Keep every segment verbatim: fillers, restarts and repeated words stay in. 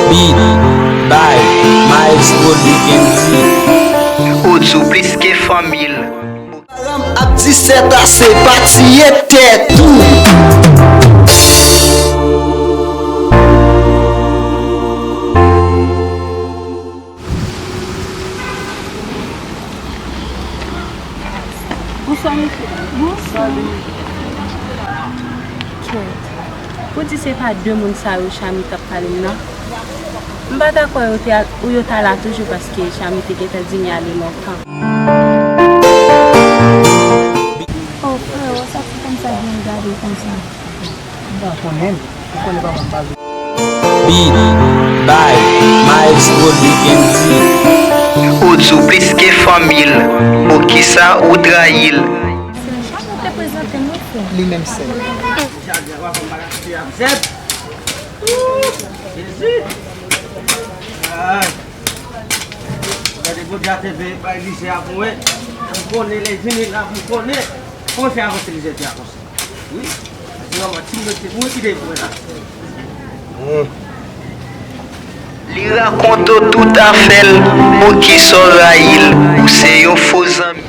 Beat by Miles Product M C. Odzu plis ke fanmi l. Paran m ap di sèt ase, pa tiye tèt ou. Bonswa, mesye. Bonswa. Kèt. Pou di se pa de moun sa yo Chami t ap pale m nan. M pa ta kwè yo te al, ou yo ta la toujou paske Chami te gentan di m y ale lontan. Oh, freo, sa ki konn sa byen gade konsa? M pa konnen, m konnen pa mwen pale. Beat by Miles Product M C. Odzu plis ke fanmi l, poukisa ou trayi l? Li menm sèl. Jezi! Ay! Gade, Bondye a te veye bay lizè a pou mwen. M konnen lè vini la, m konnen. Kòman fè avanse lizè a konsa? Wi. Paske manman, ti mwen te mouri ki te pou mwen la. Li rakonte w tout afè l, poukisa w rayi l, ou se yon fo zanmi.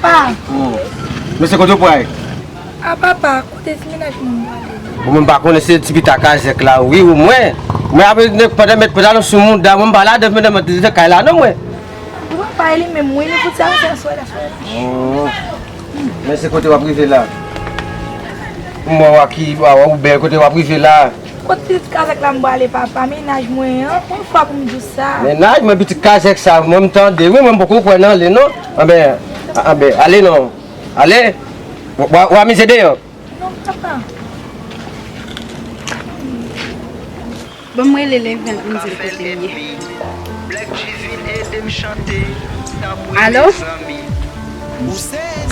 Papa. Oh. Mesye, kote w pral? A papa, kote ti mennaj mwen m prale? Bon, mwen m pa konnen se ti pita kazèk la, wi, ou mwen. Mwen apre nèg pandan mèt pantalon sou mouda, mwen m pa ladan, mwen nan mèt kay la, non, mwen. Ou papa, e li menm, wi, li fouti avè sou la, sou la. Oh. Men se kote w ap rive la. M wè w ak ki, w wè w bèl kote w ap rive la. Kot pitit kazèk la m prale, papa? Mennaj mwen an, yon fwa pou m di w sa. Mennaj mwen, pitit kazèk sa, mwen m tande, wi, mwen m poko kwè nan li, non. Anben, anben, ale non. Ale. W, w, w amize deyò. Non, papa. Ban m rele Levent, m di l kote m ye. Alo?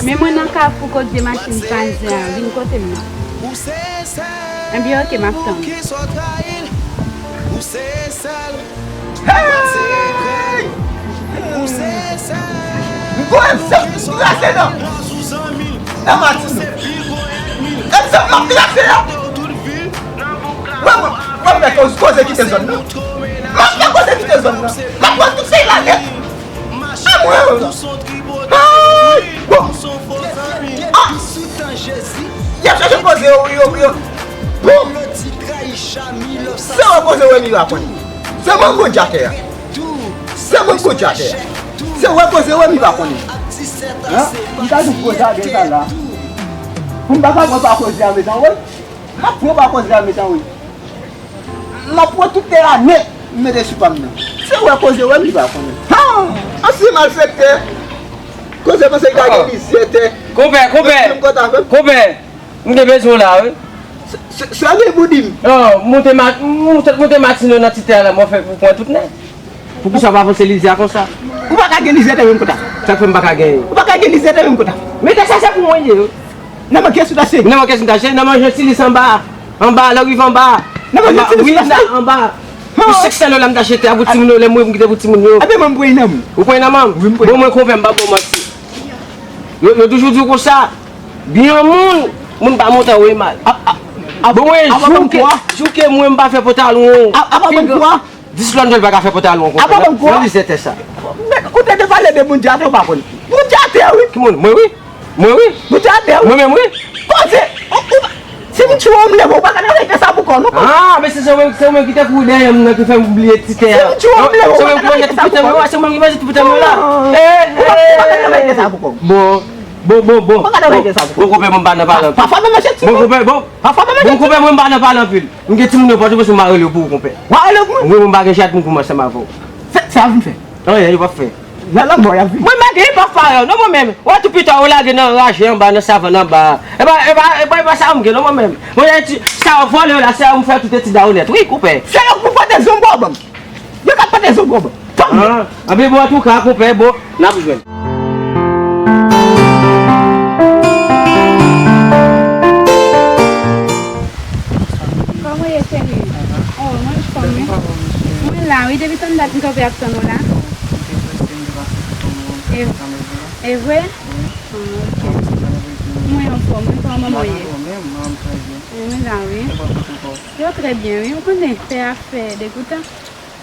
Men mwen nan kafou kote machin kazè a, vin kote m nan. Ebyen, oke, m ap tann. Hey! M voye m sot trase nan, nan matin. E m sot m ap trase a. Wè mwen, wè m fè koz, koze kite zòn nan. M ap fè koze kite zòn nan. M ap pran tout peyi la nèt. A mwen. Ay! Bon. Ah! Y ap chache koze yo, yo, yo. Bon. Se wè koze wè mi pa konnen. Se mwen gwo djatè a. Se mwen gwo djatè a. Se wè koze wè mi pa konnen. Hein? M ta di koze a gen sa la. Pou m pa ka pran pa koze a, mezanmi. M ap pran pa koze a, mezanmi. M ap pran tout tè a nèt, m mete sou pa m nan. Se wè koze wè m li pa konnen. Ha! Ansyen malfektè. Koze panse l ka gen lizye tè. Konpè, konpè. Konpè, m gen bezwen w la, wi. Se, se, se li pou di m. Non, moute ma-, moute, moute matin yo nan ti tè a la, mwen fè pou pran tout nèt. Poukisa w pa avanse lizye a konsa? Ou pa ka gen lizye tè menm kòta. Sa k fè m pa ka genyen? Ou pa ka gen lizye tè menm kòta. Men tè sa se pou mwen ye. Nan men kiyès ou t achte? Nan men kiyès m t achte? Nan men Jean Silis anba. Anba, lè w rive anba. Nan men Jean Silis ou t achte? Anba. Pou senk san dola m t achte tè a pou timoun yo, lè m mouri pou m kite pou timoun yo. Ebyen mwen m pran nan men w. Ou pran nan men m? Wi, m pran. Bon, mwen konpè m pa bon manti. Yo, yo toujou di w konsa. Byen moun, moun pa montan wè mal. Bon, mwen, jou ke, jou ke mwen m pa fè pantalon. Apa ban m kwa? Dis lòn jòl pa ka fè pantalon konsa. Apa ban m kwa? Nan lizè tè sa. Men, ou te de pale de moun djatè ou pa konn. Moun djatè, wi. Ki moun? Mwen, wi. Mwen, wi. Moun djatè, wi. Mwen menm, wi. Koze, ou, ou, si m tchwe w, m leve, ou pa ka travay tè sa pou kò w, non. Ah, men se, se ou menm, se ou menm ki te kouri dèyè m nan ki fè m bliye ti tè a. Si m tchwe w, m leve, ou pa ka travay tè sa pou kò w. Se ou menm ki manje ti poutè mwen la. Ou pa ka travay tè sa pou kò w. Bon, bon, bon, bon. Ou pa ka travay tè sa pou kò w. Bon, konpè, mwen pa nan pale anpil. Pafwa, mwen manje ti poutè. Bon, konpè, bon. Pafwa, mwen manje ti poutè. Bon, konpè, mwen pa nan pale anpil. M gen timoun nan Pòtoprens, m a rele yo pou ou, konpè. W a rele yo pou mwen? Wi, mwen pa gen chat, m koumanse ansanm avè w. Sa, sa w vin fè? Anyen, yo p ap fè. Nan lanmò y ap viv. Mwen, malgre li pa fayè, non, mwen menm. Wè, tou pita, ou lage nan raje anba, nan savann anba. E pa, e pa, e pa, e pa sa m gen, non, mwen menm. Mwen, e ti, sa yo vòlè yo la, se yo m fè tout etid la onèt. Wi, konpè. Se yo k pou pote zonbo ban m. Yo k ap pote zonbo ban m. Tann. Ah, anben, bon, antouka, konpè, bon, n ap jwenn. Kòman w ye, cheri? Oh, mwen anfòm, wi. Mwen la, wi, depi tann dat m kanpe ap tann ou la. E, e vre? Ah, ok. Mwen anfòm, wi, kòman manman w ye? Mwen la, wi. Yo trè byen, wi. Ou konnen, tè a fè degoutan.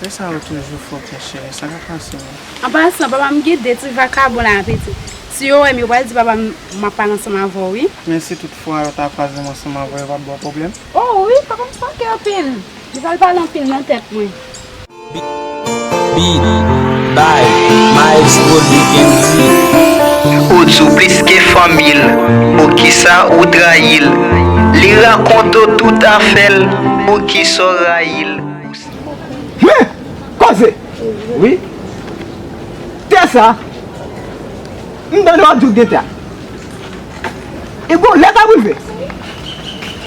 Lè sa yo toujou fò, cheri. Sa ka pase, wi. An pasan, papa m gen de ti vakabon la, pitit. Si yo wè m, yo pral di papa m m ap pale ansanm avè w, wi. Men si toutfwa yo ta kwaze m ansanm avè w, yo p ap ba w pwoblèm? Oh, wi, papa m fòkè anpil. Li pral pale anpil nan tèt mwen. Beat by Maestro D M V. Ou di w plis ke fanmi l, poukisa ou trayi l? Li rakonte w tout afè l, poukisa w rayi l? Men, koze. Wi. Tè sa, m tande w ap di w gen tè a. E bon, lè t ap rive,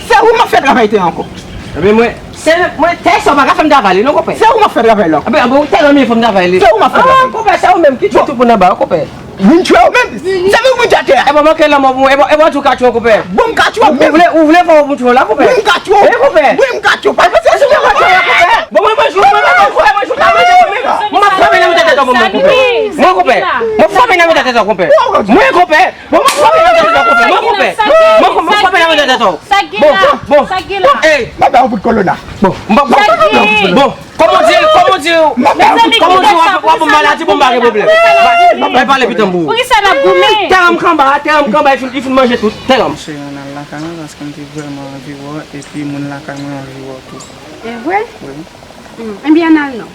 se ou m ap fè travay tè a ankò. Ebyen, mwen, se mwen, tè sa w pa ka fè m travay li, non, konpè. Se ou m ap fè travay la. Ebyen, bon, tèlman m fè m travay li. Se ou m ap fè travay li. Ah, konpè, se ou menm ki tchwe tout moun anba, konpè. Vin tchwe ou menm. Se ou ki tchwe tè a. E bon, manke lanmò pou mwen. E bon, e bon, tou ka tchwe, konpè. Bon, m ka tchwe ou menm. Ou vle, ou vle fè ou pou tchwe la, konpè. Wi, m ka tchwe ou. E, konpè. Wi, m ka tchwe ou. Pa panse sou mwen, konpè. Bon, mwen, mwen, jwe, mwen, mwen, mwen, mwen, jwe, mwen, mwen, mwen, mwen, mwen, mwen, mwen, mwen, mwen, mwen, mwen, mwen, mwen, konpè. Mwen, konpè. Bon, mwen, mwen, mwen, mwen, mwen, konpè. Mwen, konpè. Bon, mwen frape nan tèt ou, konpè. Mwen, konpè. Mwen, konpè, mwen frape nan tèt ou. Bon, bon. Sa gen la? Ey. M ap ba w bout kolona. Bon, m ap, bon, bon, bon. Kòman di, kòman di, kòman di w ap, w ap maladi pou m pa gen pwoblèm? Bay pale pitan pou ou. Poukisa n ap goumen? Tè a m kanba, tè a m kanba, li fin, li fin manje tout. Tè a m. Cheri, ann al lakay mwen paske m te vrèman anvi wè w, epi moun lakay mwen anvi wè w tou. E vre? Wi. Hmm, ebyen, ann al non.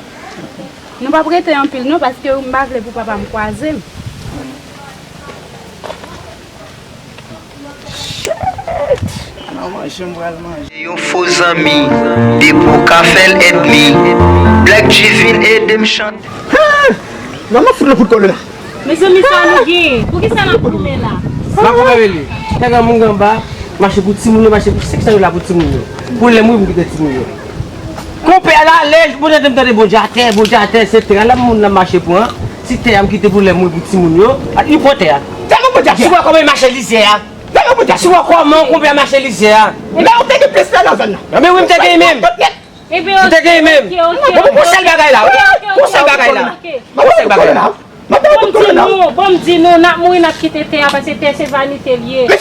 Nou p ap rete anpil non, paske m pa vle pou papa m kwaze m. Shit! Ala manje m pral manje. Yon fo zanmi, depi w ka fè l ènmi. Black G vin ede m chante. Hey! Manman fout le kout kole la. Mezanmi, sa nou gen? Poukisa n ap goumen la? M ap goumen li. Tè granmoun anba, mache pou timoun yo, mache pou senk san dola pou timoun yo. Pou lè m mouri, pou m kite timoun yo. Konpè a la, lè, Bondye te m tande Bondye atè, Bondye atè, se tè a la moun nan mache pran. Si tè a m kite pou lè m mouri pou timoun yo, a, li pran tè a. Tèlman Bondye atè. Si w wè kòman l mache lizyè a. Tèlman Bondye atè. Si w wè kòman konpè a mache lizyè a. Men ou te gen plis tè nan zòn nan. Men wi, m te gen menm. M te gen menm. Ok, ok, ok. Bon, bon, sèl bagay la, wi. Ok, ok, ok. Bon, sèl bagay la. Ok. Bon, sèl bagay la. Bon, m di nou, bon, m di nou, n ap mouri, n ap kite tè a, paske tè se vanite l ye. Lè n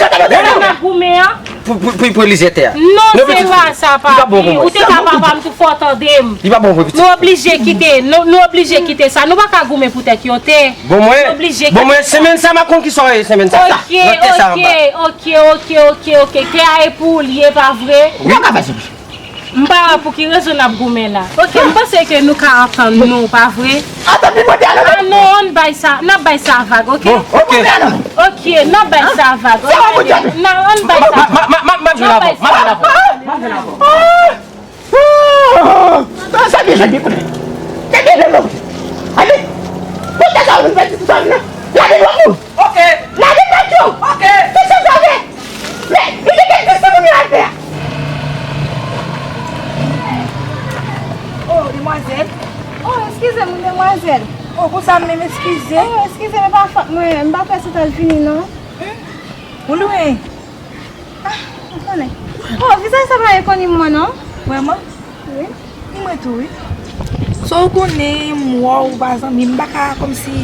ap goumen an. Pou, pou, pou, pou lizyè tè a. Non, se pa sa, papi. Ou te ka papa m tou fò tande m. Li pa bon pou pitit. Nou oblije kite, nou, nou oblije kite sa. Nou pa ka goumen pou tèt yon tè. Bon, mwen, bon, mwen, semèn sa, m ap konn ki sa w ye, semèn sa. Ok, ok, ok, ok, ok, ok. Tè a e pou ou l ye, pa vre? Wi. M pa wè pou ki rezon n ap goumen la. Ok, m panse ke nou ka antann nou, pa vre? Antann nou, mwen te ale. Ah non, ann bay sa, n ap bay sa vag, ok? Bon, ok. Ok, n ap bay sa vag. Ann bay sa vag. M ap jwenn avè w. M ap jwenn avè w. M ap jwenn avè w. Ah! Sa gen jan gen kote. Sa gen jan gen kote. Ale. Kote sa ou vin fè ti sa la? Lage dwòg ou. Ok. Lage dwòg ou. Ok. Kisa sa fè? Men, li te gen dis moun yo al fè a. Oh, demwazèl. Oh, eskize m, demwazèl. Oh, konsa m menm, eskize. Oh, eskize, men pa fòt mwen, m pa kwè se t al fini, non. Hmm? Ou lwen? Ah, ou konnen. Oh, vizaj sa pa rekonn mwen, non. Vrèman? Wi. Ni mwen tou, wi. Sa w konnen, m wè w, ou pa zanmi m, m pa ka kòmsi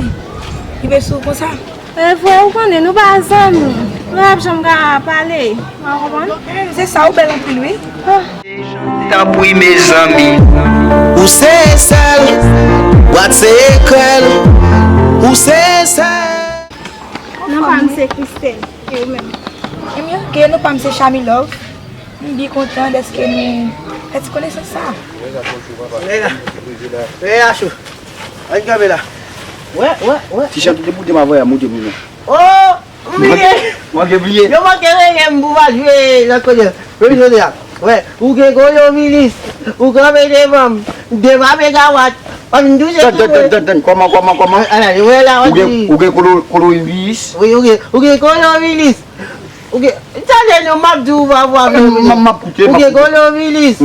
rive sou w konsa. E vre, ou konnen, nou pa zanmi. Nou p ap janm ka pale. Ou konprann? Se sa, ou bèl anpil, wi. Ah. Tanpri, mezanmi. Ou se sèl, bwat se ekrèl. Ou se sèl. Non pa m se Christelle. E ou menm? Ebyen, ok, non pa m se Chami Love. M byen kontan dèske nou fè ti konesans sa a. Veye la. Veye la cho. Ann kanpe la. Wè, wè, wè. Ti chan tou te pote m avè a, moute m li non. Oh! M bliye. Manke bliye. Yo manke rele m pou m al jwe lòt kote. Remiz kote a. Wè, ou gen gwo yon milis. Ou kanpe devan m. Devan megawat. Pa vin touche sou mwen. Tann, tann, tann, kòman, kòman, kòman? Ala, wè la, ou gen, ou gen kolo-, koloviris? Wi, ou gen, ou gen koloviris. Ou gen, tande non, m ap di w, w ap, w ap, m ap koute, m ap koute. Ou gen koloviris.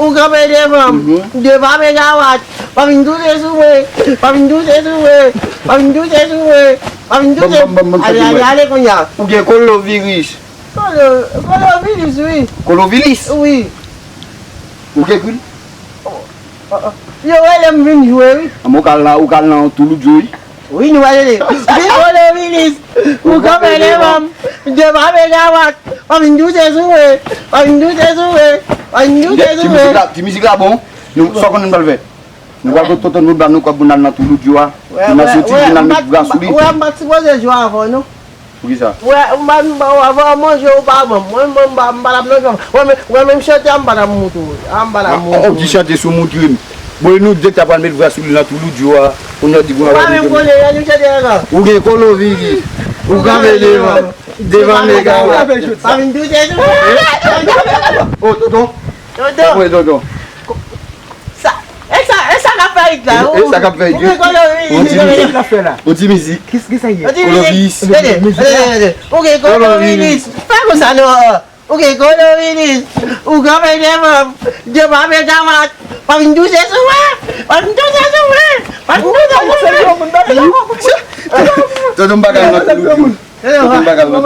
Ou kanpe devan m, devan megawat. Pa vin touche sou mwen. Pa vin touche sou mwen. Pa vin touche sou mwen. Pa vin touche. Ale, ale, ale kounye a. Ou gen koloviris. Kolo-, koloviris, wi. Koloviris? Wi. Ou gen kri? Yo rele m vin jwe, wi. Anben, ou ka al nan, ou ka al nan Touloudyo, wi. Wi, nou pral rele. Vin koloviris. Ou kanpe devan m. Devan megawat. Pa vin touche sou mwen. Pa vin touche sou mwen. Pa vin touche sou mwen. Ti mizik la, ti mizik la bon. Nou, sa w konnen nou pral fè? Nou pral kot tonton nou, ba nou kòb pou n al nan Touloudyo a. Pou n al soti, pou n al met vra sou li. Wè, m pa t sipoze jwe avè w, non. Poukisa? Wè, m pa, m pa, avan w manje, ou pa ban m. Mwen, mwen, m pa, m pa t ap nan jwe. Wè, men, wè, menm chante a, m pa t ap moutre w. A, m pa t ap moutre w. Ou di chante sou moutre m. Bon, e nou de k ta pral met vra sou li nan Touloudyo a. Kounye a di pou n al. Ou pa menm konnen, lè nou chante ankò. Ou gen koloviris. Ou kanpe devan. Devan megawat. Pa vin touche nou. Oh, tonton. Tonton. Wi, tonton. Sa, e sa, e sa k ap fè it la? E sa k ap fè it. Ou gen koloviris. On ti mizik. On ti mizik. Kisa, kisa ye? On ti mizik. Tande, tande, tande. Ou gen koloviris. Fè konsa non. Ou gen koloviris. Ou kanpe devan m. Devan megawat. Pa vin touche sou mwen. Pa vin touche sou mwen. Pa vin touche sou mwen. Tonton, m pa ka nan Touloudyo. Tonton, bagay la.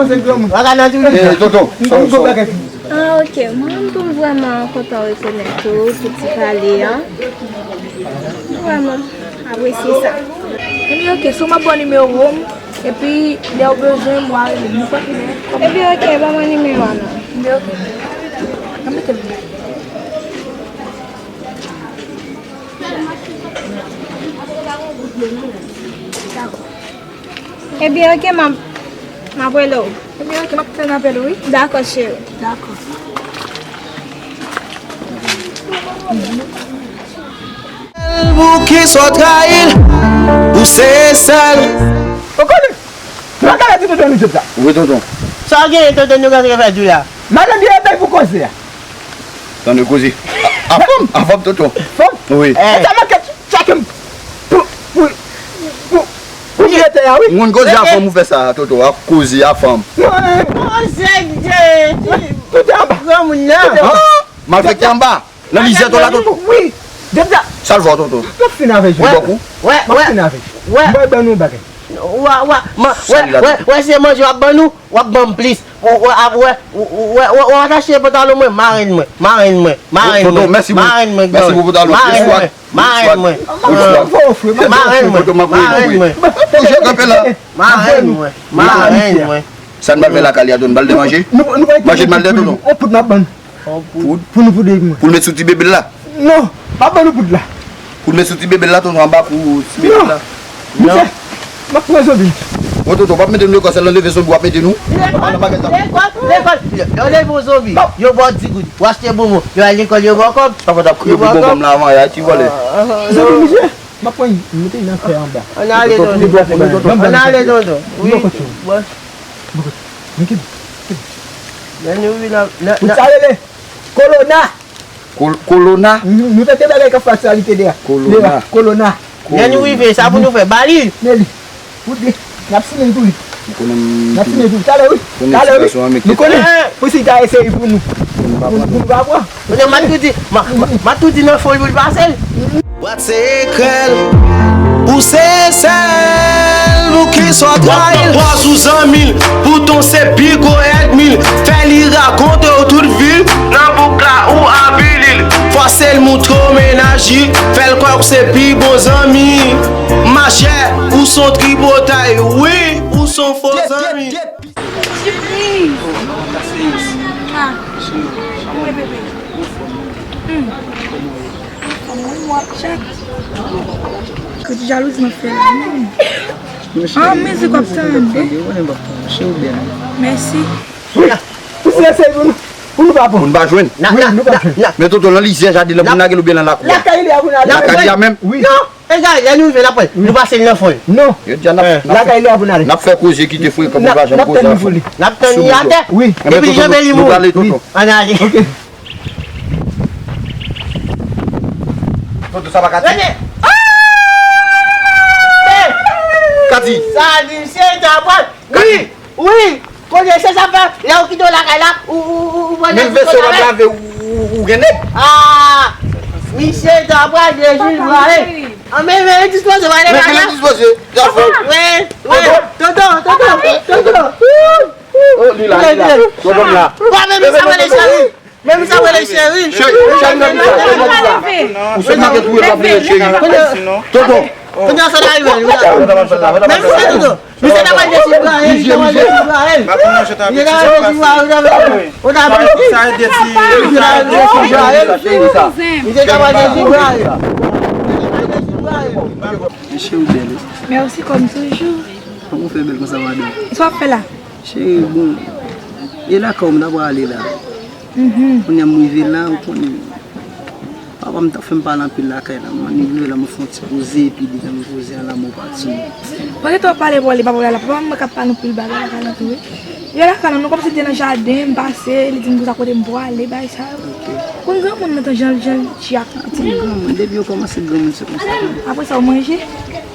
Bagay nan tou. Eh, tonton, sòm, sòm. Ah, ok. Mwen menm tou, m vrèman kontan rekonèt ou pou ti pale a. M vrèman apresye sa. Ebyen, ok, si w m ap ba w nimewo m, epi lè w bezwen m, w a rele m nenpòt lè. Ebyen, ok, ban mwen nimewo a non. Ebyen, ok. An mete l. Dakò. Ebyen, ok, m ap, m ap rele w. Ebyen, ok, m ap tann apèl ou, wi. Dakò, cheri. Dakò. Pou ki sa w trayi l, ou se sèl. Ou konnen, m pa ka di tonton nou jodi a. Wi, tonton. Sa w genyen, tonton nou, gade fè di la. Madan li ebay pou koze a. Tande koze. A fanm, a fanm, tonton. Fanm? Wi. E sa manke tcheke m pou, pou, pou, pou jete a, wi. Moun koze a fanm ou fè sa, tonton, a koze a fanm. Koze de, tout anba. Granmoun nan. Malfektè anba. Nan lizè to la, tonton. Wi. Depi sa. Sa l fè w, tonton? M ap fin avè jodi. Li bòk ou? M ap fin avè. M bay ban nou bagay. Wa, wa, ma, wè, wè, wè, se manje w ap ban nou, w ap ban m plis. Ou, ou, ap, wè, ou, ou, wè, wè, w atache pantalon mwen, marenn mwen, marenn mwen, marenn mwen, marenn mwen, marenn mwen, marenn mwen. Marenn mwen, marenn mwen, marenn mwen. Marenn mwen, marenn mwen. Sa n pral fè lakay li a, tonton? N pral de manje? Manje n pral de, tonton? On poud n ap ban. Poud. Pou nou poud mwen. Pou l met sou ti bebe l la? Non, pa ban nou poud la. Pou l met sou ti bebe l la, tonton, anba pou ti bebe l la? Non. Misye, m ap pran zonbi. Bon, tonton, w ap mete nou lekòl, sèl nan leve zonbi w ap mete nou? Lekòl, lekòl, lekòl. Yo, yo leve yon zonbi, yo ba w di goud. W achte bonbon, yo al lekòl, yo ba w kòb. Sa fò t ap kriye pou bonbon m la avan, y a ti vòlè. Zonbi, misye, m ap pran, m mete nan fè anba. Ann ale, tonton. Ann ale, tonton. Wi. Bon. Bon, kote? Men ki, ki. Lè nou vin nan, nan, pou sa rele kolona. Kol-, kolona? Mhm, nou tande bagay k ap fè aktyalite de a. Kolona. De a, kolona. Lè nou rive, sa pou nou fè, ba li. Men li. Pou li. N ap simen pou li. N ap simen pou li. Talè, wi. Talè, wi. Nou konnen. Pou si ta eseye pou nou. Pou nou pa pran. Kounye a, m a tou di, m a, m a, m a tou di nan fon l pou l pase l. Bwat sekrè l, ou se sèl, pou ki sa w trayi l. W ap pran pòz ou zanmi l, poutan w se pi gwo ènmi l. Fè li rakonte w tout vi l, nan bouk la ou avili l. Fòse l moutre w mennaj li, fè l kwè w se pi bon zanmi. Machè, ou s on tripotay, wi, ou s on fo zanmi. Sipriz! Ah. Wi, bebe. Hmm. Wi, m ap tchèk. Kredi jalouzi m ap fè la, non. Ah, mizik w ap tande. Mèsi. Wi. Pou se eseye pou nou, pou nou pa pran. Pou nou pa jwenn. Wi, nou pa jwenn. Men tonton, nan lizè jaden an pou n lage l oubyen nan lakou a? Lakay li a pou n ale. Lakay li a menm? Wi. Non. Egare, lè nou rive, n ap pran l. Nou pase l nan fon l. Non. Yo di a n ap, n ap fè, n ap fè koze kite frekan pou pa janm koze anfon. N ap tann li atè. Wi. Epi l janbe li mouri. Nou prale, tonton. Ann ale. Ok. Tonton, sa pa ka ti. Rete. Ah! Di. Sa di, se ta pral. Wi, wi. Kote se sa fè? Lè ou kite w lakay la, ou, ou, ou, ou pran nèg pou lave. Menm vese w p ap lave, ou, ou, ou gen nèg. Ah, misye ta pral dezirale. An, men, men, dispoze, w ale. Men, men, dispoze. Wi, wi. Tonton, tonton, tonton. Oh, li la, li la. Tonton la. Wa, men, men, sa w ale, cheri. Men sa w rele cheri. Cheri, cheri, nan pita, cheri, nan pita. Ou se maket ou e pa bliye cheri. Tonton. Tonton, sa ta rive. Men sa, tonton. Misye ta pral dezirale, misye ta pral dezirale. Misye ta pral dezirale. Ou ta pral. Sa e deti, sa e deti. Misye ta pral dezirale. Mesye, ou bèl, wi. Mèsi, kòm toujou. Kòman w fè bèl konsa, madanm? Sa w ap fè la? Cheri, bon, e lakay ou m ta pral ale la. Kounye a m rive la, ou konnen. Papa m t ap fè m pale anpil lakay la. M rive la, m fè yon ti poze, epi depi m poze a la, m pati. Pandan w ap pale, pale, papa la, papa m k ap pale anpil bagay lakay la tou, wi. E lakay la, non, kòmsi m te nan jaden, m pase, li di m konsa kote m pral ale, bagay sa yo. Ou konn granmoun nan tan jan, jan l tchak. Ti granmoun, depi yo kòmanse granmoun se konsa. Apre sa, ou manje?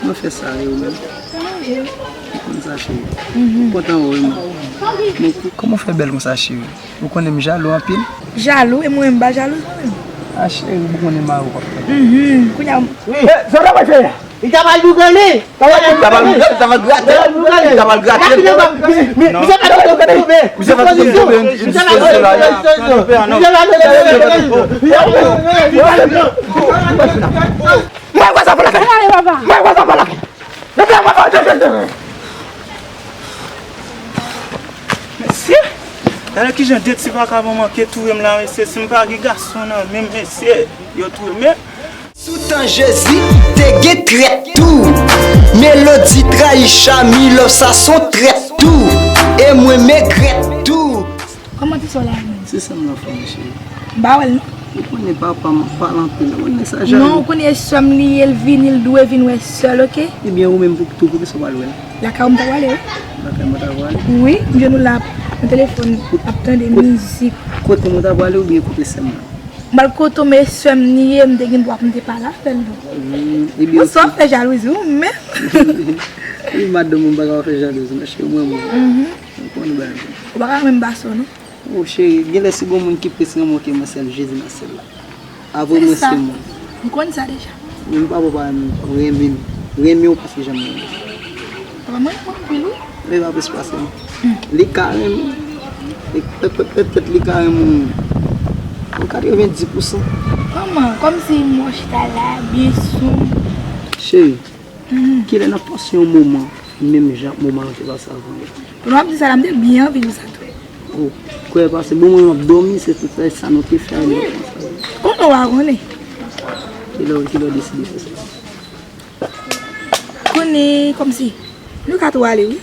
Mwen fè sa, e ou menm? Manje. Ou konn sa, cheri. Kontan wè w, man. Men kòman w fè bèl konsa, cheri? Ou konnen m jalou anpil. Jalou? E mwen menm m pa jalou, mwen menm. A, cheri, ou konnen mari w p ap fè. Kounye a. Wi. Sa w ta pral fè la? Li ta pral boukane. Li ta pral boukane, li ta pral grate. Li ta pral grate. Misye pa t tonbe. Misye pa t tonbe. Misye pa t tonbe. Mwen wè sa pou lakay. Mwen wè sa pou lakay. Mesye, gade kijan de ti vakabon manke touye m la, mesye. Si m pa gen gason nan men m, mesye, yo touye m. Sou tan Jezi, te gen trèt tou. Melody trayi Chami, love sa son trèt tou. E mwen megrèt tou. Kòman ti sè w la menm? Ti sè m lan anfòm, cheri. M pa wè l non. Ou konnen papa m ap pale anpil, ou konnen sa jalou. Non, ou konnen e sè m li ye, l vini, l dwe vin wè sè l, oke? Ebyen, ou menm pou, tou, pou kisa w pral wè l? Lakay ou m ta pral ale, wi. Lakay mwen ta pral ale? Wi, m jwenn ou la nan telefòn, ap tande mizik. Kote mwen ta pral ale oubyen kote sè m lan? M pral kote w, men e sè m li ye, m te gen dwa pou m te pale avè l, non. Hmm, ebyen, ou sa fè jalouzi, ou menm. Wi, madanm, ou pa ka fè jalouzi, non, cheri, mwen, mwen. Ou konn bagay. Ou pa ka renmen m pase w, non. O cheri, genlè si gon moun ki plis renmen w ke mwen, sèl Jezi nan syèl la. Apre mwen, se mwen. M konn sa deja. Men papa pa renmen, renmen, renmen w pase jan m renmen w. Papa mwen renmen w anpil, wi. Li pa plis pase m. Li ka renmen. Li pèt, pèt, pèt, pèt, li ka renmen w. Yon katrevenndis pousan. Kòman? Kòmsi mwen chita la, byen sonm. Cheri, kilè n ap pase yon moman menm jan ak moman nou te pase avan yo? Pandan w ap di sa la, m te byen anvi di sa tou. Ou kwè pase bon mwen m ap dòmi, se tout sa, sa nou te fè a, nou konsa. Konnen w pa konnen. Kilè, kilè w deside fè sa? Konnen kòmsi nou ka tou ale, wi.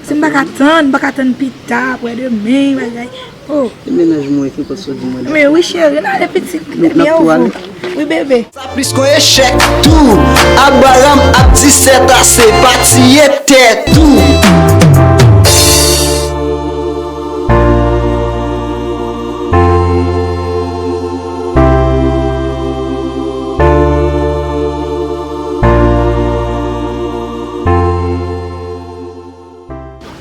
Si m pa ka tann, m pa ka tann pita, apre demen, bagay. Oh. E mennaj mwen ki pot sot di mwen. Men wi, cheri, n ale pitit. N ap tou ale. Wi, bebe. Sa plis kon echèk tou. Abraham ap di sètase, pa tiye tèt ou.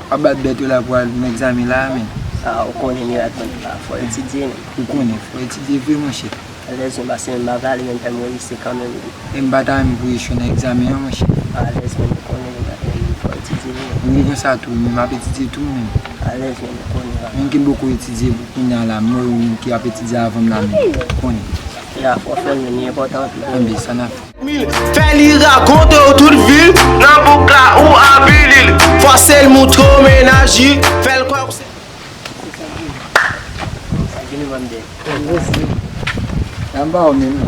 W ap bat bèt ou la pou al nan egzamen la, men. A, ou konnen mirak mwen pa fò etidye, men. Ou konnen fò etidye vre, monchè. Alèz, men, paske m pa vle ale, men, fè m reyisi kanmenm. E m pa ta renmen pou w echwe nan egzamen an, monchè. Alèz, men, ou konnen, men, fò etidye, men. Wi, konsa tou, men m ap etidye tou, men. Alèz, men, ou konnen, men. Menm ke m poko etidye pou kounye a la, m wè ou menm ki ap etidye avan m la, men, ou konnen. Ya, fò fè l, men, li enpòtan anpil. Enben, sa n ap fè. Fè li rakonte w tout vi l, nan bouk la ou ap li l. Fòse l montre w mennaj li, fè l kwè w se. Sa gen nou ban de. Mèsi. Sa m pa w menm.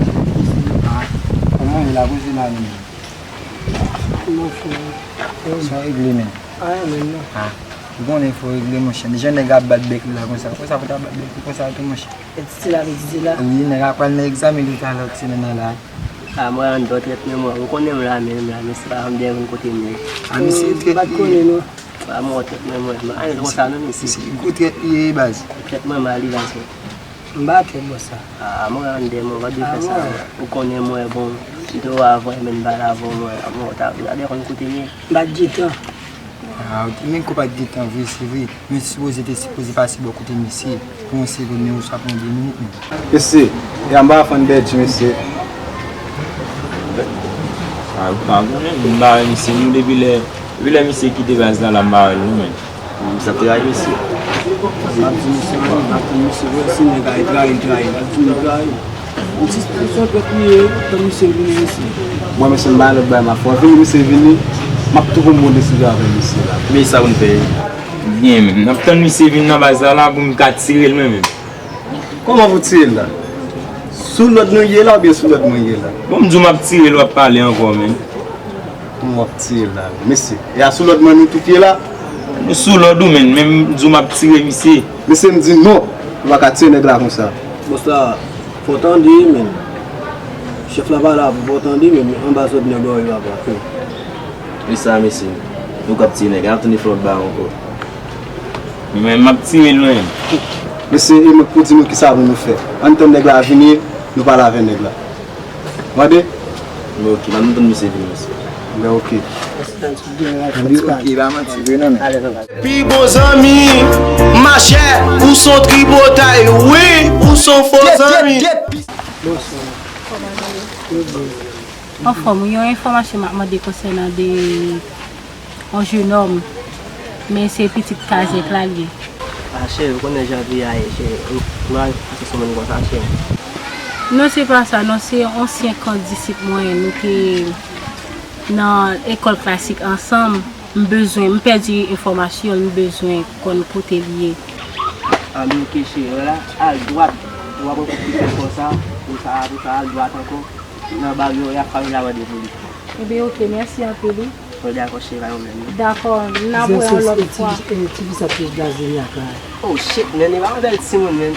Ah, kòman w ye la, kote la menm? Mwen fè. Sa w regle menm? Ayen menm non. Ah, ou konnen fò w regle monchè. Jan nèg ap bat bèk li la konsa. Konsa pou ta bat bèk li konsa tou monchè. Etidye la, etidye la. Wi, nèg la pral nan egzamen li talè ti nènè la. A, mwen anndan trèt men mwen. Ou konnen m la, men m la, men se pa m dèyè konn kote m ye. A, misye trèt li ye. M pa t konnen non. Pa mò trèt men mwen. Mwen anndan konsa non, mesye. Misye gwo trèt li ye, baz. Trèt mwen mal, wi, baz. M pa trèt bòs sa. A, mwen anndan mwen, pa dwe fè sa. Ou konnen mwen bon. Kite w avè m, men m pale avè w, mwen, mwen, ta, ta dwe konn kote m ye. M pa t gen tan. Ah, ok. Men kou pa t gen tan vre, se vre. Men sipoze te sipoze pase bò kote misye pou yon segond, men ou swa pou yon de minit, men. Mesye, e anba fann bèdji, mesye. Ah, ou pa konnen, m ba misye, nou depi lè, depi lè misye kite baz la, la m ba l, non, men. Sa te rayi misye. M ap di misye, m ap di misye, wè, si nèg la trayi, trayi, m ap di l trayi. M ti, m ti yon trèt li ye, tann misye vini mesye. Mwen, mesye, m bay lòt bay, m ap fè vini, misye vini, m ap tou pran bon desizyon avè misye la. Men sa pou n fè. Byen menm. N ap tann misye vin nan baz la, la pou m ka tire l mwen menm. Kòman pou tire l la? Sou lòd nou ye la oubyen sou lòd mwen ye la? Bon, m di w m ap tire l, w ap pale ankò menm. Kòman w ap tire l la? Mesye, e a sou lòd mwen nou tout ye la? Nou sou lòd ou menm, men m di w m ap tire misye. Mesye, m di non, ou pa ka tire nèg la konsa. Bòs la, fò w tande, men. Chèf la pa la pou fò w tande, men anba zòd nèg yo, yo ap fè. E sa, mesye, nou k ap tire nèg, n ap tande fè lòt bagay ankò. Men m ap tire l mwen. Mesye, e mwen k pou di nou kisa pou nou fè. Ann tann nèg la vini, nou pale avè nèg la. Mande? Men ok, n ap tann misye vini, mesye. Ben ok. Ann ok, pa manti vre non, men. Pi bon zanmi, machè, ou s on tripotay, wi, ou s on fo zanmi. Bonswa. Anfòm, wi, yon enfòmasyon m ap mande konsènan de yon jenòm, men se pitit kazèk la l ye. A chè, ou konnen jan vi a ye, chè, ou, ou al pase sou moun konsa, chè. Non, se pa sa, non, se ansyen kandisip mwen, nou te nan lekòl klasik ansanm. M bezwen, m pèdi enfòmasyon l, m bezwen konn kote l ye. A, men ok, chè, wè la, al dwat, ou ap rankontre kèk konsa, konsa, konsa, al dwat ankò. Nan bal yo, y ap pale la mande pou li. Ebyen, ok, mèsi anpil, wi. Bon, dakò, cheri, pa gen pwoblèm, non. Dakò, n a voye yon lòt fwa. Ti fi sa ki blaze nyak la. Oh, shit, man, li pa yon bèl timoun, man.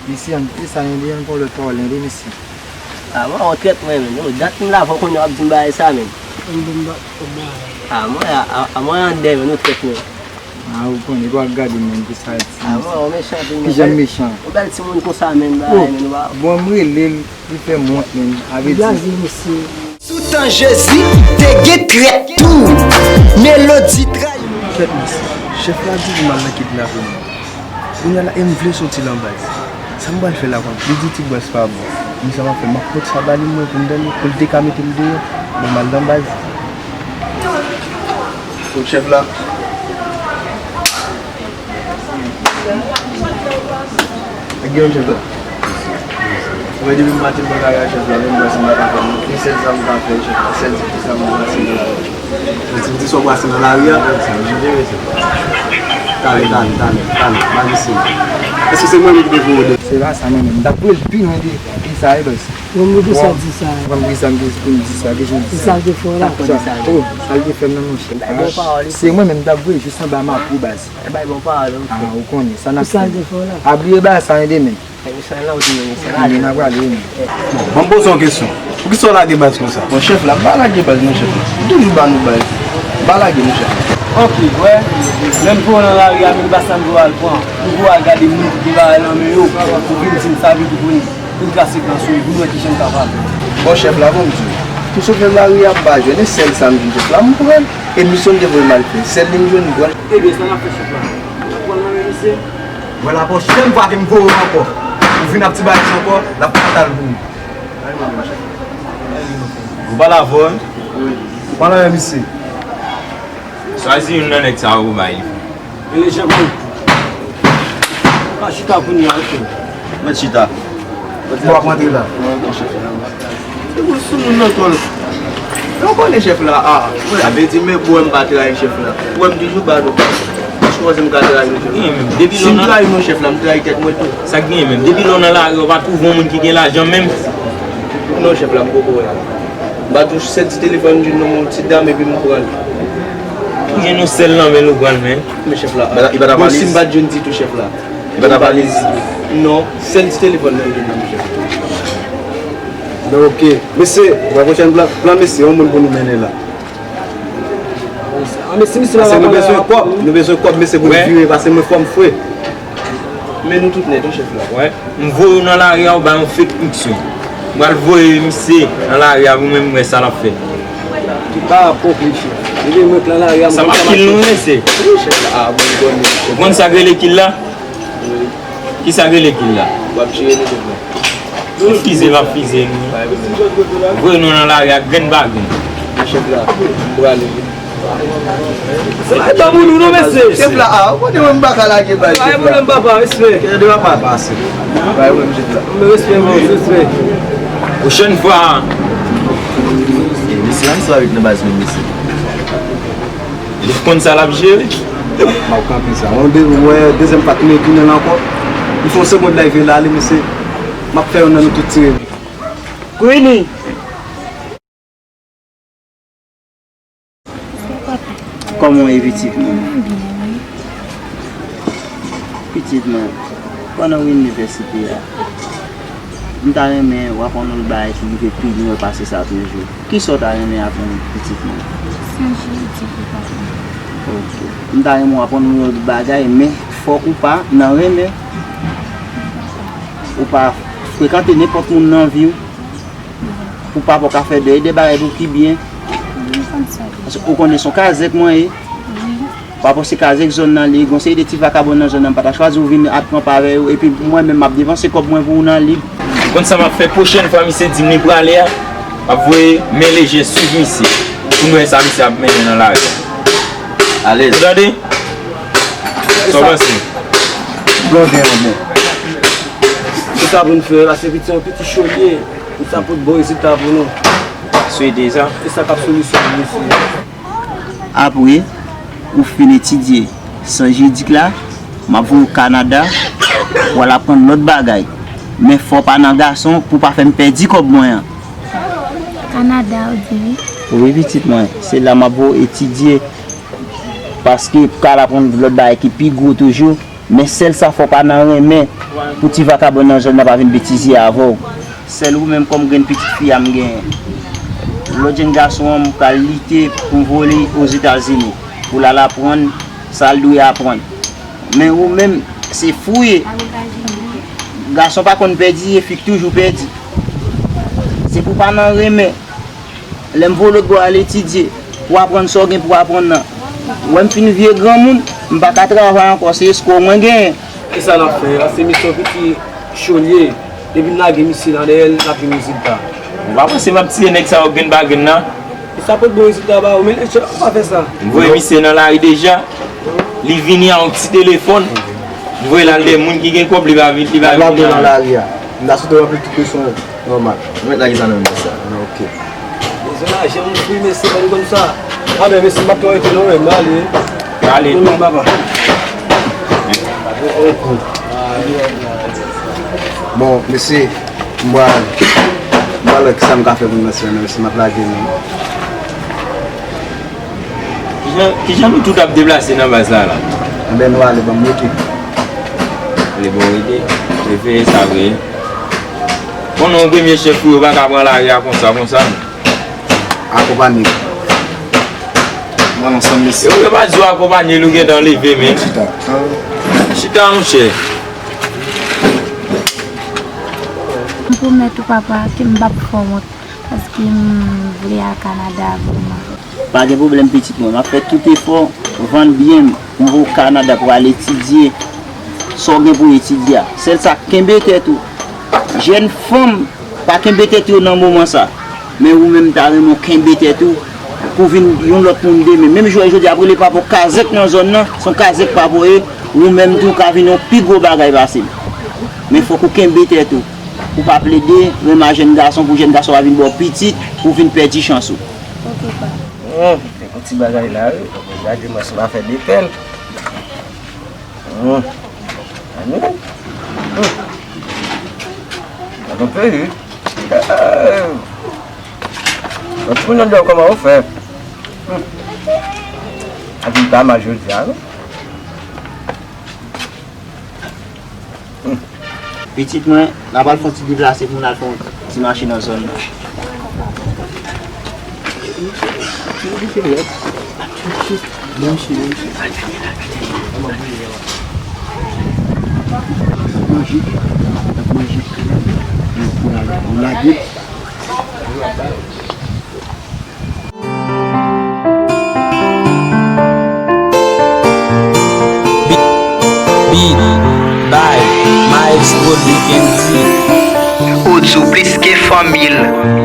Mesye, ann, e sa, yon de, ann pran lòt pawòl, yon de, mesye. Ah, mwen, yon trèt, mwen, man. Yo, dat m la, fò konnen w ap di m bagay sa, man. Yon bon ba-, bon bagay. Ah, mwen, a, a, a, mwen, anndan, man, yon trèt, man. Ah, ou konnen, ou pa gade moun ki sa ti. Ah, mwen, ou mechan anpil, man. Kijan m mechan? Yon bèl timoun konsa, man, bagay, man, ou pa. Bon, m rele l, li fè m wont, man. Avè di. Blaze, mesye. Sou tan Jezi, te gen trèt tou. Melodi trayi. Kèt, mesye. Chèf la di pou m al nan kidnape moun. Kounye a la, e m vle soti nan baz. Sa m pral fè la, konn? Li di ti bòs pa bon. Men sa m ap fè, m ap pot sa ba li, mwen, pou m dòmi, pou l te ka mete m deyò. Bon, m al nan baz. Kot chèf la? Ak gen yon chèf la? Mwen, depi m maten m nan lari a, chèf la, menm baz m pa ka fè, non. Se sèl sa m ka fè, chèf la. Sèl ti sa m brase nan lari a. Mwen, ti, ti sa w brase nan lari a? Wi, sa, m jete, mesye. Talè, talè, talè, talè, m al isi. Èske se mwen menm ki te voye w de? Se pa sa, mwen menm. M t ap voye l pi lwen de, de sa, wi, baz. Mwen, mwen, pou sa di sa. Mwen, pou sa, m te, pou m di sa, ke jan di sa. Se sa l te fè w la? Sa, oh, sa l te fè m nan, monchè. Se mwen menm, m t ap voye jis anba mapou, baz. Bay bon pawòl, wi. Ah, ou konnen, sa n ap fè. Pou sa l te fè w la? Pa bliye bagay sa, wi, demen. Sa la, ou di, men, sa la. Demen, n a prale, wi. Bon, ban m poze w yon kesyon. Poukisa w lage baz konsa? Bon, chèf la, m pa lage baz, non, chèf la. M toujou ba nou baz. M pa lage, non, chèf la. Ok, wè. Menm pou w nan lari a, menm pa sa m pou al pran. M pou al gade moun ki gen bagay nan men yo. Pou vin di m sa, vin pou vin, vin kase kan sou li, pou nou wè kijan n ka pale. Bon, chèf la, bon, m di w. Tout chofè lari a m pa jwenn, e sèl sa m jwenn, chèf la, m pran l. E misyon m te voye m al fè, sèl li m jwenn, m pran l. Ebyen, sa n ap fè, chèf la? N ap pran l nan men misye? Vwala, pwochèn fwa ke m voye w ankò, ou vin ap ti bagay sa ankò, l ap fatal pou ou. Ou pale avè w, wi? Ou pale avè misye. Chwazi youn nan nèg sa yo pou bay li. Rele Jean Paul. Pa chita kounye a, ok. Mèt chita. Bon, w ap rantre la. Wi, bon, chèf la. Se pou sou moun nan kò l. Ou konnen chèf la, a. Sa vle di, men bwè m pa trayi chèf la. Bwè m toujou ba nou. Èske w panse m ka trayi nou, chèf la? Si m trayi nou, chèf la, m trayi tèt mwen tou. Sa k genyen menm? Depi lè w nan lari, w pa twouve yon moun ki gen lajan menm? Non, chèf la, m poko wè. M pa touche sèl ti telefòn di yon ti dam epi m pran l. Ou jwenn yon sèl nan men l, ou pran l, men. Men chèf la. Bon, si m pa t jwenn ditou, chèf la. Li pa t ap ale? Non, sèl ti telefòn nan li te nan men chèf. Ben, ok. Mesye, pou pwochèn plan, plan, mesye, yon moun pou nou mennen la. An, mesye, misye la. Paske nou bezwen kòb, nou bezwen kòb, mesye, pou nou vire, paske mwen fò m fre. Men nou tout nèt, wi, chèf la. Wè. M voye w nan lari a, ou bay yon fake picture. M pral voye misye nan lari a pou mwen, m wè sa l ap fè. Ki pa rapò, chèf. Li gen mwen k lan lari a, m Sa konn pa sa m ap kil nou, fè. Mesye. Wi, chèf la. Ah, bon, bon, chèf. Ou konn sa k rele kil la? Wi. Ki sa k rele kil la? W ap jere nou, chèf la. Fize, m ap fize nou. Bay, bay. Voye nou nan lari a grenn pa grenn. Chèf la, m prale. Sa pa bon nou non, mesye. Chèf la, ah, ou konnen mwen m pa ka lage bay, chèf la. Ay, pwoblèm, papa, respè. Kè de papa. Pase. Bay, mwen, chèf la. Respè, man, respè. Pwochèn fwa. Eh, mesye, ann sa ret nan baz mwen, mesye. Li konn sa l ap jere. M ap kanpe sa. Mwen, de, mwen, dezyèm fwa, tounen, tounen la ankò. Li fè yon segond la, li vin la, li, mesye. M ap fè youn nan nou tout tire. Queenie! Kòman w ye, pitit mwen? Pitit mwen, pandan w inivèsite a, m ta renmen w aprann yon bagay ki rive pi lwen pase sa toujou. Kisa w ta renmen aprann, pitit mwen? Sa jiridik, papa. Ok. M ta renmen w aprann yon lòt bagay, men fòk ou pa nan renmen. Ou pa frekante nenpòt moun nan vi w. Pou papa w ka fè de, de bagay pou ki byen. Paske ou konnen se yon kazèk mwen ye. Papa w se kazèk zòn nan li ye, gon seri de ti vakabon nan zòn nan, m pa ta chwazi w vin ap kanpe avè yo, epi mwen menm m ap depanse kòb mwen pou ou nan lib. Ou konn sa m ap fè pwochèn fwa misye di m li prale a, m ap voye men leje swiv misye, pou n wè sa misye ap mennen nan lari a. Alèz. Ou tande? Sa w panse? Blòdè an bon. Se sa pou n fè la, se piti, yon piti cho li ye. Pou sa pot bon rezilta pou nou. Swete sa. E sa k ap solisyon pou misye. Apre ou fin etidye sans jiridik la, m ap voye w Kanada pou w al aprann lòt bagay. Men fò w pa nan gason pou w pa fè m pèdi kòb mwen an. Kanada, ou di wi? Wi, pitit mwen. Se la m ap voye w etidye. Paske pou w ka al aprann lòt bagay ki pi gwo toujou. Men sèl sa, fò w pa nan renmen pou ti vakabon nan zòn nan pa vin betize avè w. Sèl ou menm kòm grenn pitit fi a m genyen. Lòt jenn gason an, m pral lite pou m voye li Ozetazini pou l al aprann sa l dwe aprann. Men ou menm, se fou w ye. Gason pa konn pèdi, e fi k toujou pèdi. Se pou w pa nan renmen. Lè m voye w lòt bò al etidye, pou w aprann sa w gen pou w aprann nan. Ou wè m fin vye granmoun, m pa ka travay ankò, se eskwo mwen genyen. Kisa n ap fè? Paske misye yon piti cho l ye. Depi m lage misye nan dèyè l, n ap jwenn rezilta. Ou pa panse m ap tire nèg sa yo grenn pa grenn nan? E sa pot bon rezilta ba ou, men lè chè, ou pa fè sa. M voye misye nan lari deja. Li vini a yon ti telefòn. M voye l al de moun ki gen kòb, li pa vin, li pa vin nan lari a. M ta swete w ranpli tout kesyon yo. Nòmal. Ou mèt lage sa nan men sa. Ok. Bezwen lajan, m fri, mesye, pa konn sa. A ben, mesye, m p ap twò rete non, men m ale. Ale. Mwen menm, papa. Bon, mesye, m pral, m pral wè kisa m ka fè pou m nan semaine nan, mesye, m ap lage nou. Kijan, kijan nou tout ap deplase nan baz la, la? Anben, nou ale, ban m rete. Ale, bon, rete. Prefere sa vre. Konnen yon premye chèf pou yo pa ka pran lari a konsa, konsa, non. Akonpanye. Mwen ansanm, mesye. Yo, yo pa di w akonpanye l, ou gentan leve, men. Chita. Chita, monchè. M pwomèt ou, papa, ke m p ap fè w wont, paske m vle al Kanada vrèman. Pa gen pwoblèm, pitit mwen. M ap fè tout efò, vann byen m, pou m voye w Kanada pou w al etidye sa w gen pou w etidye a. Sèl sa, kenbe tèt ou. Jèn fanm, pa kenbe tèt yo nan moman sa. Men ou menm, m ta renmen w kenbe tèt ou pou w vin yon lòt moun demen. Menm jan w jodi a ap rele papa w kazèk nan zòn nan, se yon kazèk papa w ye, ou menm tou w ka vin yon pi gwo bagay pase m. Men fòk ou kenbe tèt ou. Pou w pa plede renmen a jèn gason, pou jèn gason pa vin ba w pitit, pou w vin pèdi chans ou. Ok, pa. Hum, se yon ti bagay la, wi. Gade mwen, si m pa fè de pèl. Hum. Ani. Hum. Gade yon peyi. Lòt moun nan dèyè w, kòman ou fè? Hum. Epi m pa mal jodi a, wi. Pitit mwen, n a pral fè yon ti deplase pou n al fè yon ti mache nan zòn nan. Manje, manje. Manje. Ou lage. Beat by Maestro D N Z. Ou di w plis ke fanmi l,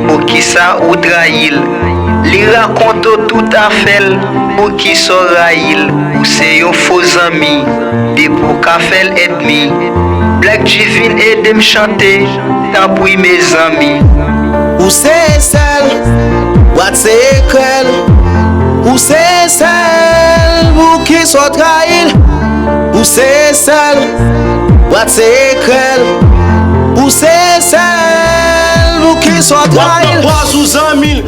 poukisa ou trayi l? Li rakonte w tout afè l, poukisa w rayi l? Ou se yon fo zanmi, depi w ka fè l ènmi. Black G vin ede m chante, tanpri mezanmi. Ou se sèl, bwat se ekrèl. Ou se sèl, poukisa w trayi l? Ou se sèl, bwat se ekrèl. Ou se sèl, poukisa w trayi l? Baz ou zanmi l,